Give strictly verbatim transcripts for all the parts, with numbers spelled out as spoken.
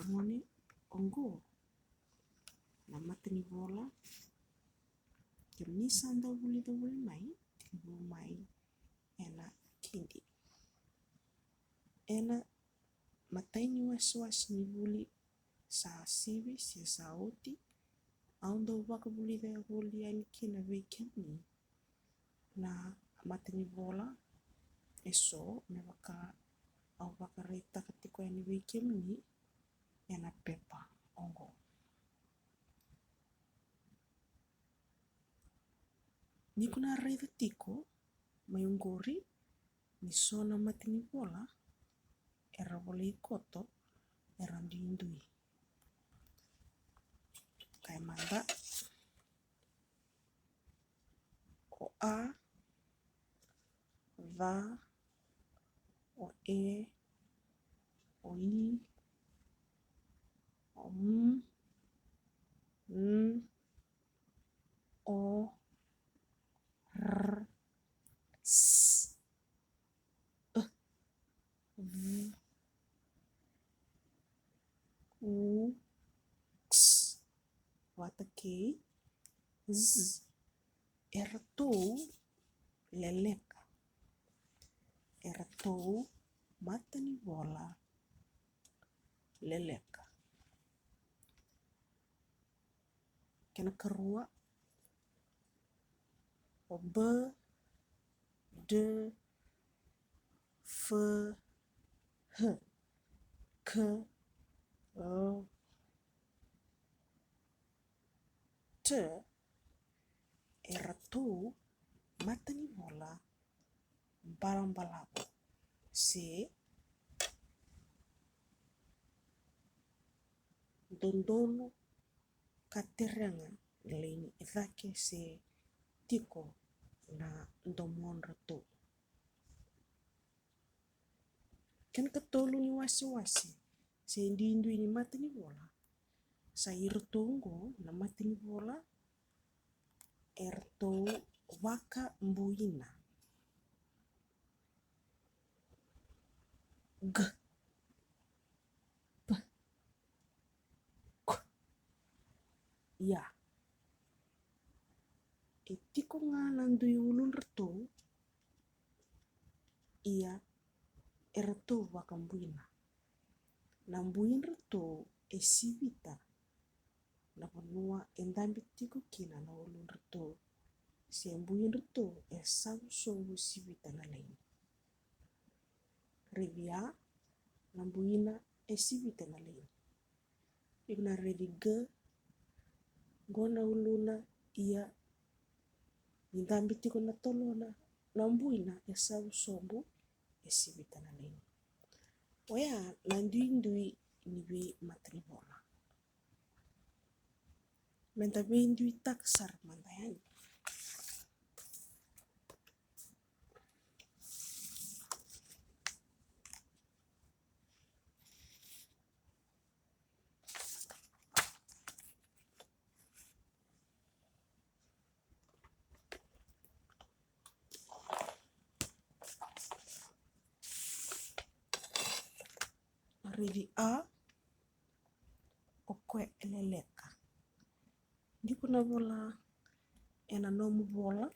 gone oqo na matanivola. Kemuni sa dau vulica voli mai, tekivu mai ena kidi. Ena imatai ni wasewase ni vuli sa sivi se sa oti, au dau vakavulica voli yani kina vei kemuni na matanivola eso, me vaka au vakaraitaka tiko yani vei kemuni ena pepa oqo. Ni ko na raica tiko mai oqori ni so na matanivola era volai koto era duidui. Kaya mada: o a, ca, o e, o i, o m, n, o, r, s, v, u, x, vata kei z. Eratou leleka. Eratou matanivola leleka. Kena karua, o b, d, f, h, k, l, t, eratou matanivola balabalavu se dodonu ka terega na laini e cake se tiko na domodratou. Kena katolu ni wasewase se duidui ni matanivola, sa iratou oqo na matanivola eratou vakabuina. G, p, k, ia. E tiko ga na dui uludratou, ia eratou vakabuina. Na buidratou e sivita na vanua e dabe tiko kina na uludratou, se buidratou e savu sobu sivita na laini. Raici a, na buina e sivita na laini. Iko na raici g, qo na uluna, ia ni dabe tiko na tolona, na buina e savu sobu e sivita na laini. Oya na duidui ni veimatanivola. Meda veiduitaka sara mada yani. Raici a, o koya e leleka. Tiko na vola ena nomu vola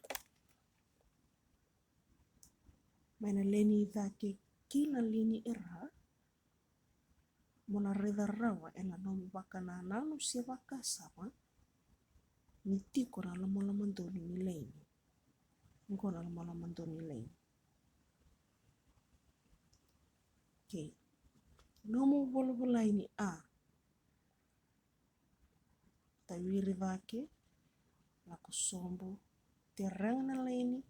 mai na laini i cake ki na laini e ra, mo na raica rawa ena nomu vakanananu se vakasama ni tiko na lomalomadonu ni laini. Qo na lomalomadonu ni laini. Okay. Nomu volavolai ni a. Tawiri cake, lako sobu, terega na laini,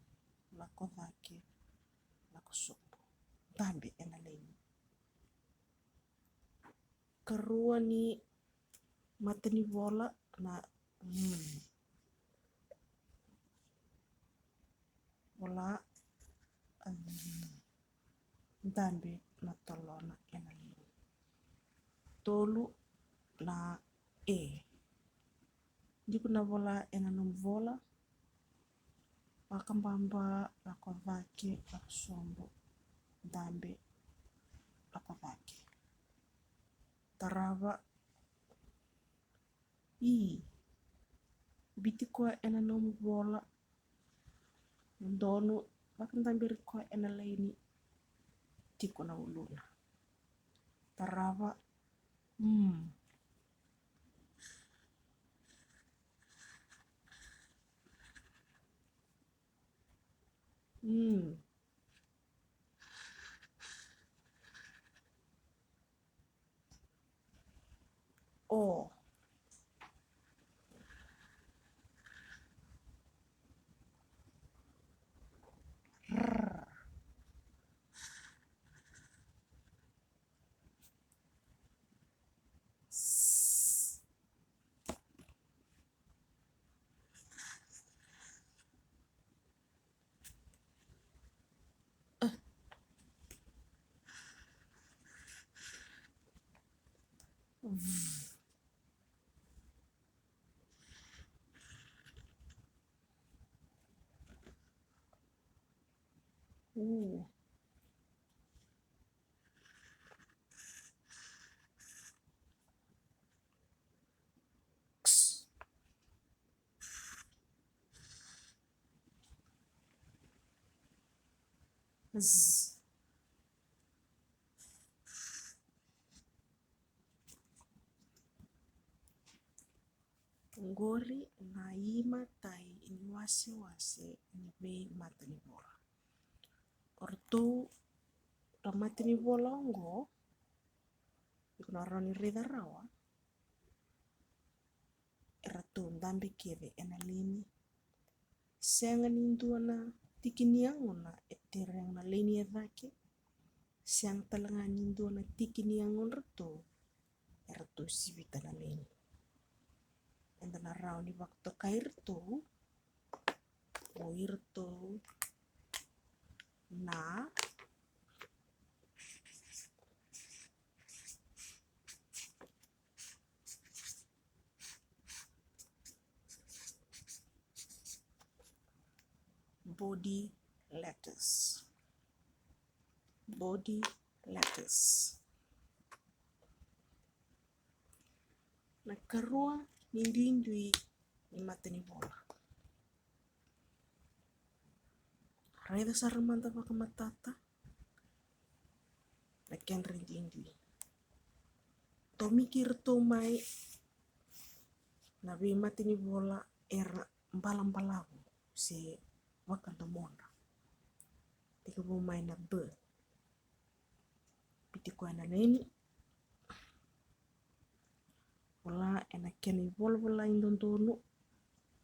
lako cake, lako sobu. Dabe ena laini. Karua ni matanivola na m. Vola, mm, dabe na tolona ena laini. Tolu na e. Tiko na vola ena nomu vola. Vakababa, lako cake, lako sobu, dabe, lako cake. Tarava. I. Biuti koya ena nomu ivola. Donu, vakadaberi koya ena laini tiko na uluna. Tarava. Mm. Mm. O. R. S. U. X. Z. Oqori na imatai ni wasewase ni veimatanivola. O ratou na matanivola oqo, iko na rawa ni raica rawa, eratou dabe kece ena laini. Sega ni dua na tiki ni yagona e terega na laini e cake. Sega tale ga ni dua na tiki ni yagodratou eratou sivita na laini. Eda na rawa ni vakatokai iratou o iratou na body letters. Body letters. Na ikarua ni duidui ni matanivola. Raica sara mada vakamatata na kedra duidui. Tomiki iratou mai na veimatanivola era balabalavu se vakadomodra. Tekivu mai na B. Biuti koya ena laini. Vola ena kena ivolavolai dodonu.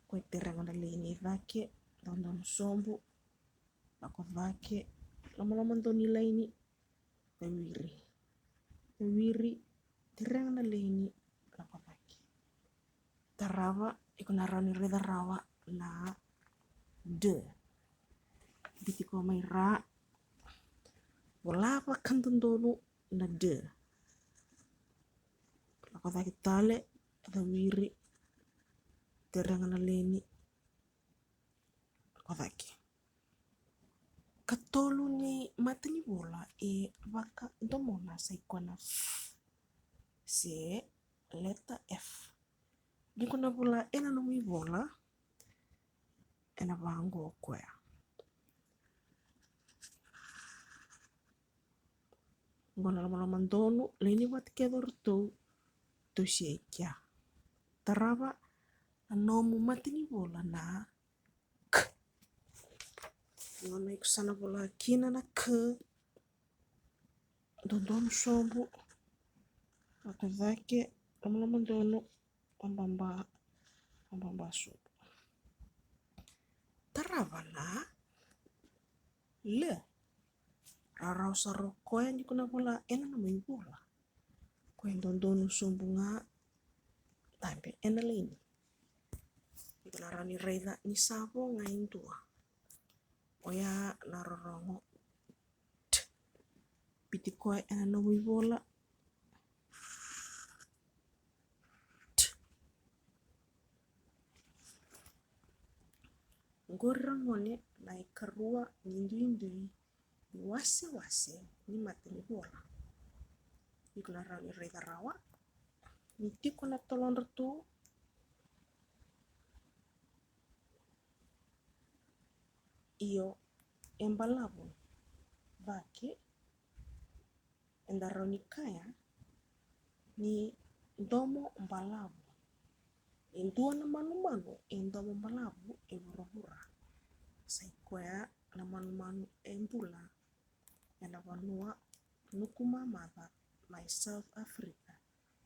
Koya e terega na laini e cake, dodonu sobu, lako cake, lomaloma donu ni laini, tawiri. Tawiri, terega na laini, lako cake. Tarava, iko na rawa ni raica rawa na D. Biuti koya mai ra. Vola vakadodonu na D. Lako cake tale, tawiri, terega na laini, lako cake. Katolu ni matanivola e vakadomona sa i koya na F se letter F. Ni ko na vola ena nomu ivola, ena vaqo o koya. Qo na lomaloma donu, laini vata kece o ratou, tosia i kea. Tarava na nomu matanivola na K. Nona iko sa na vola kina na K. Dodonu sobu. Lako cake, lomaloma donu, vababa, vababa sobu. Tarava na L. Rawarawa sara o koya ni ko na vola ena nomu ivola. Koya e dodonu sobu ga, dabe ena laini. Iko na rawa ni raica ni sa vo ga e dua. Oya na rorogo. T. Biuti koya ena nomu ivola. T. Oqori ragone na ikarua ni duidui ni wasewase ni matanivola. Iko na rawa ni raica rawa ni tiko na tolodratou. Io, e balavu cake, eda rawa ni kaya ni domo balavu. E dua na manumanu e domo balavu e vuravura. Sa i koya na manumanu e bula ena vanua nuku mamaca mai South Africa,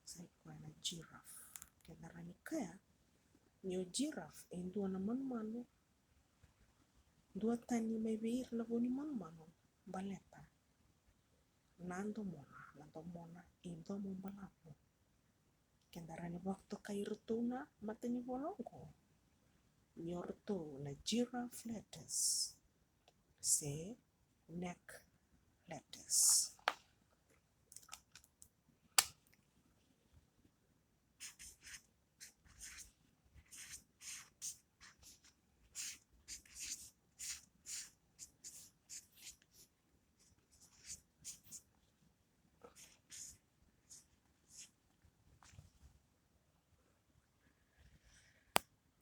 sa i koya na giraffe. Keda rawa ni kaya ni o giraffe e dua na manumanu duatani mai vei ira na vo ni manumanu baleta na domona, na domona e domo balavu. Keda rawa ni vakatokai iratou na matanivola oqo ni o ratou na giraffe letters se neck letters.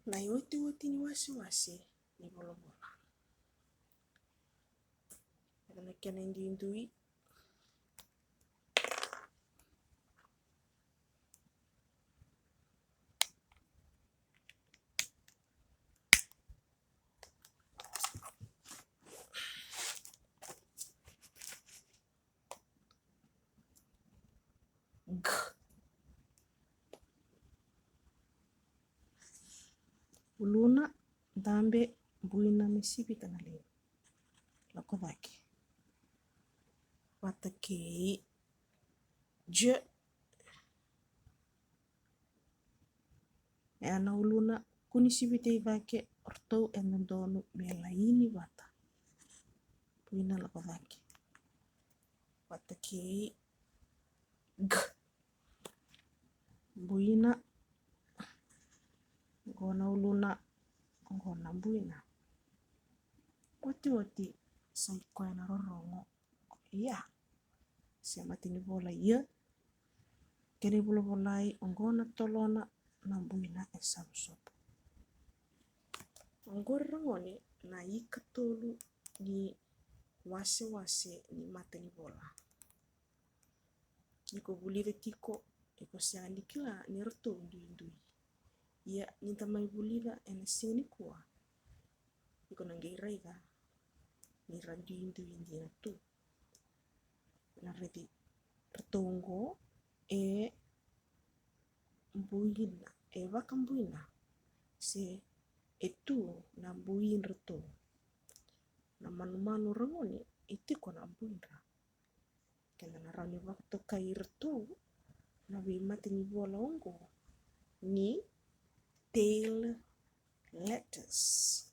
Na iotioti ni wasewase ni volavola. Ena kena iduidui. G. Uluna, dabe, buina me sivita na lewe. Lako cake. Vata kei J. Ena uluna, kua ni sivita i cake, ratou e dodonu me laini vata. Buina lako cake. Vata kei G. Buina. Qo na uluna, qo na buina. Otioti, sa i koya na rorogo. Ia. Se matanivola ia. Kena ivolavolai oqo na tolona, na buina e savusavu. Oqori ragone na ikatolu ni wasewase ni matanivola. Ni ko vulica tiko, iko sega ni kila ni ratou duidui. Ia ni da mai vulica ena siga nikua, iko na qai raica ni ra duidui dina tu. Na raici ratou oqo e buina, e vakabuina, se e tu na buidratou. Na manumanu ragone e tiko na buidra. Keda na rawa ni vakatokai iratou na veimatanivola oqo ni tail letters.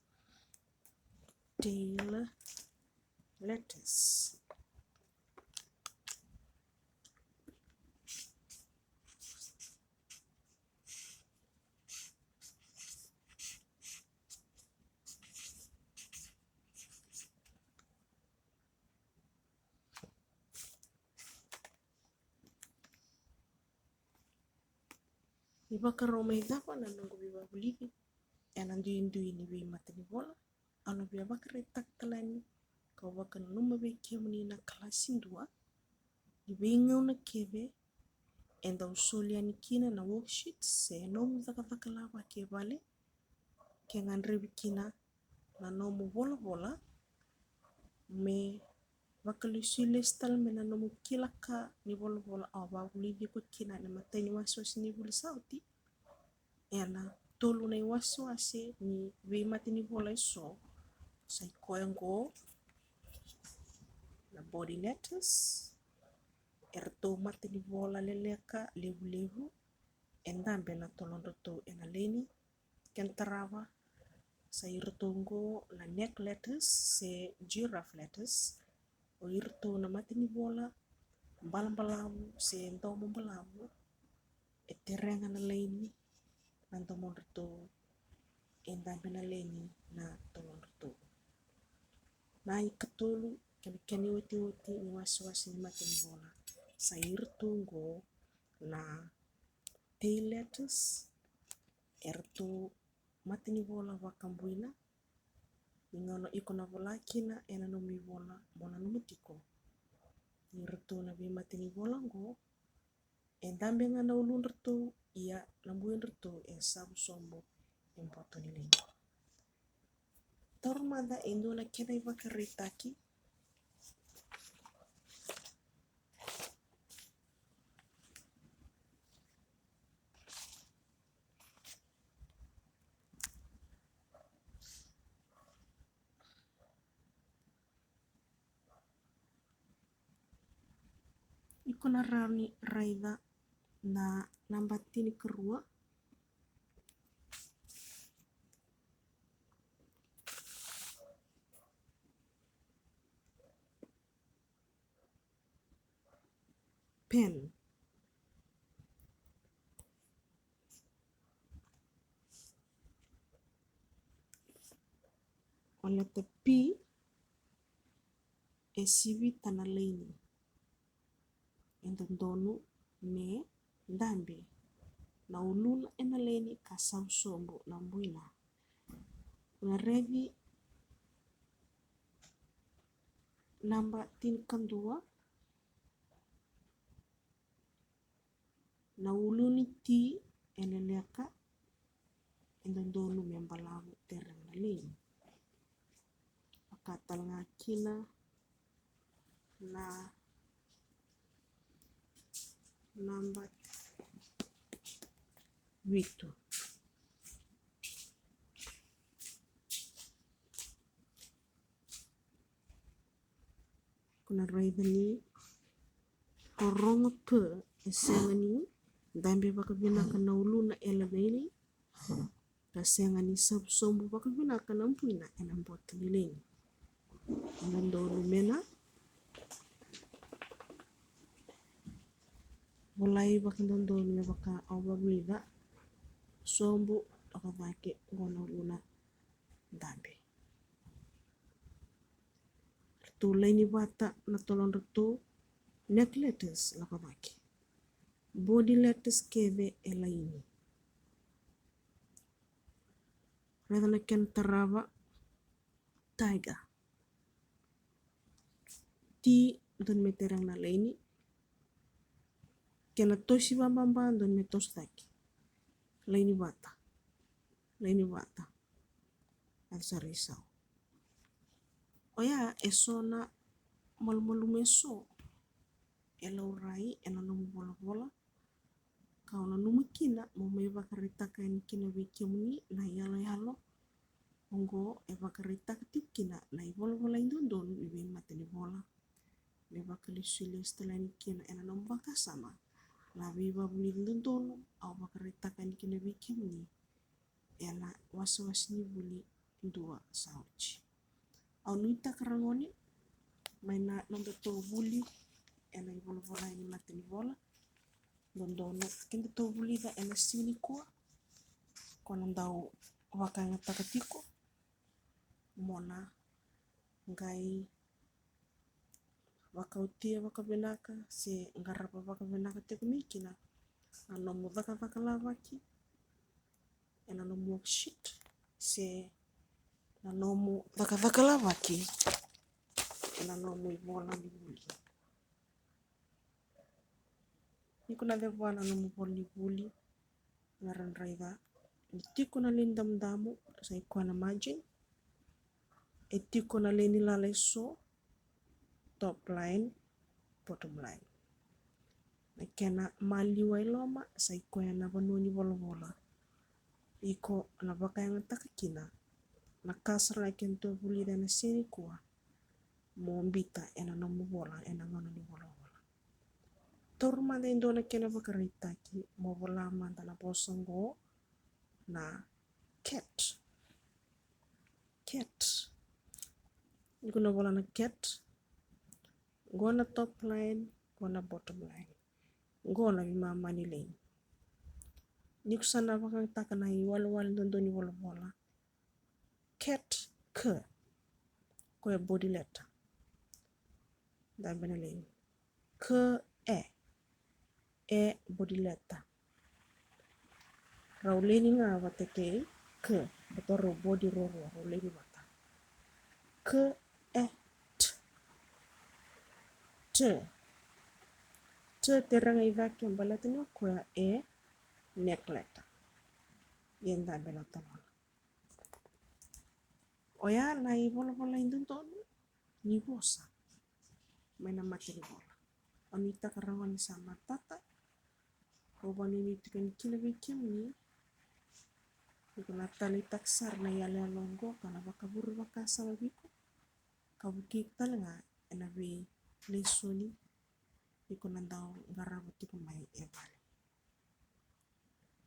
Tail letters. Ni vakarau mai cava na noqu veivavulici ena duidui ni veimatanivola, au na via vakaraitaka tale yani kau vakananuma vei kemuni na kalasi dua ni veigauna kece e dau soli yani kina na worksheet se nomu cakacaka lavaki e vale, ke gadrevi kina na nomu volavola me vakalesuilesi tale mai na nomu kila ka ni volavola au vavulici iko kina ena imatai ni wasewase ni vuli sa oti. Ena tolu na iwasewase ni veimatanivola eso, sa i koya oqo na body letters, eratou matanivola leleka levulevu, e dabe na tolodratou ena laini. Kena tarava, sa iratou oqo na neck letters se giraffe letters, o iratou na matanivola balabalavu se domo balavu, e terega na laini na domodratou, e dabe na laini na tolodratou. Na ikatolu kei na kena iotioti ni wasewase ni matanivola, sa iratou oqo na tail letters, eratou matanivola vakabuina. Ni gauna iko na vola kina ena nomu ivola mo nanuma tiko ni ratou na veimatanivola oqo e dabe ga na uludratou, ia na buidratou e savu sobu e boto ni laini. Taura mada e dua na kena ivakaraitaki. Iko na rawa ni raica na naba tinikarua. Pen. O leta P e sivita na laini e dodonu me dabe na uluna ena laini ka savu sobu na buina. Na raici naba tinikadua, na ulu ni T e leleka e dodonu me balavu tere na laini. Vaka tale ga kina na naba vitu. Ko na raica ni ko rogo P e sega ni dabe vakavinaka na uluna e laini, ka sega ni savu sobu vakavinaka na buina ena boto ni laini. E dodonu me na volai vakadodonu me vaka au vavulica, sobu vakacake qo na uluna dabe. Ratou laini vata na tolodratou neck letters lako cake. Body letters kece e laini. Raica na kena tarava, tiger. T dodonu me terega na laini. Kena tosi vababa dodonu me toso cake. Laini vata. Laini vata. Yaco sara i sau. Oya e so na malumalumu e so e laurai ena nomu volavola. Ka au nanuma kina mo mai vakaraitaka yani kina vei kemuni na iyaloyalo oqo e vakaraitaka tiko kina na ivalavala i dodonu ni veimatanivola. Me vakalesulesu tale yani kina ena nomu vakasama na veivavulici dodonu au vakaraitaka yani kina vei kemuni ena wasewase ni vuli dua sa oti. Au nuitaka ragone mai na nodatou vuli ena ivalavala ni matanivola dodonu kedatou vulica ena siga nikua, ko na dau vakayagataka tiko mo na qai vakaotia vakavinaka se qarava vakavinaka tiko mai kina na nomu cakacaka lavaki ena nomu worksheet se na nomu cakacaka lavaki ena nomu ivola ni vuli. Ni ko na cevua na nomu vola ni vuli, na raica ni tiko na laini damudamu sa i koya na margin, e tiko na laini lala e so, top line, bottom line. Na kena maliwa e loma sa i koya na vanua ni volavola. Iko na vakayagataka kina na ka sara ga kedatou vulica ena siga nikua mo bita ena nomu vola ena gauna ni volavola. Taura mada e dua na kena vakaraitaki mo vola mada na vosa oqo na cat. Cat. Ni ko na vola na cat, qo na top line, qo na bottom line, qo na veimama ni laini. Ni ko sa na vakayagataka na iwalewale dodonu ni volavola, cat, K, ko e body letter. Dabe na laini. K, E, E body letter. Rau leni ga vata kei k, baleta rau body ruarua, rau leni vata. K, e, t. T. T, tere ga i cake baleta ni o koya e neck letter. Ia da bela tolona. Oya na ivolavola i dodonu ni vosa mai na matanivola. Au nuitaka ragone ni sa matata. Au vakanuinui tiko ni kila vei kemuni ni ko na taleitaka sara na iyaloyalo oqo ka na vakavure vakasama vei iko, ka vukei iko tale ga ena veilesoni ni ko na dau qarava tiko mai e vale.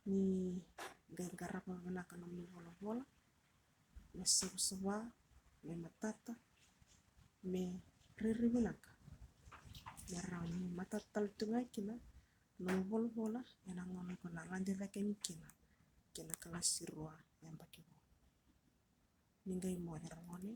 Ni qai qarava vinaka nomuni volavola, me savasava, me matata, me rairai vinaka, me rawa ni matata tale tu ga kina nomu volavola ena gauna ko na gade cake ni kina kei na kalasi rua yabaki vou. Ni qai moce ragone,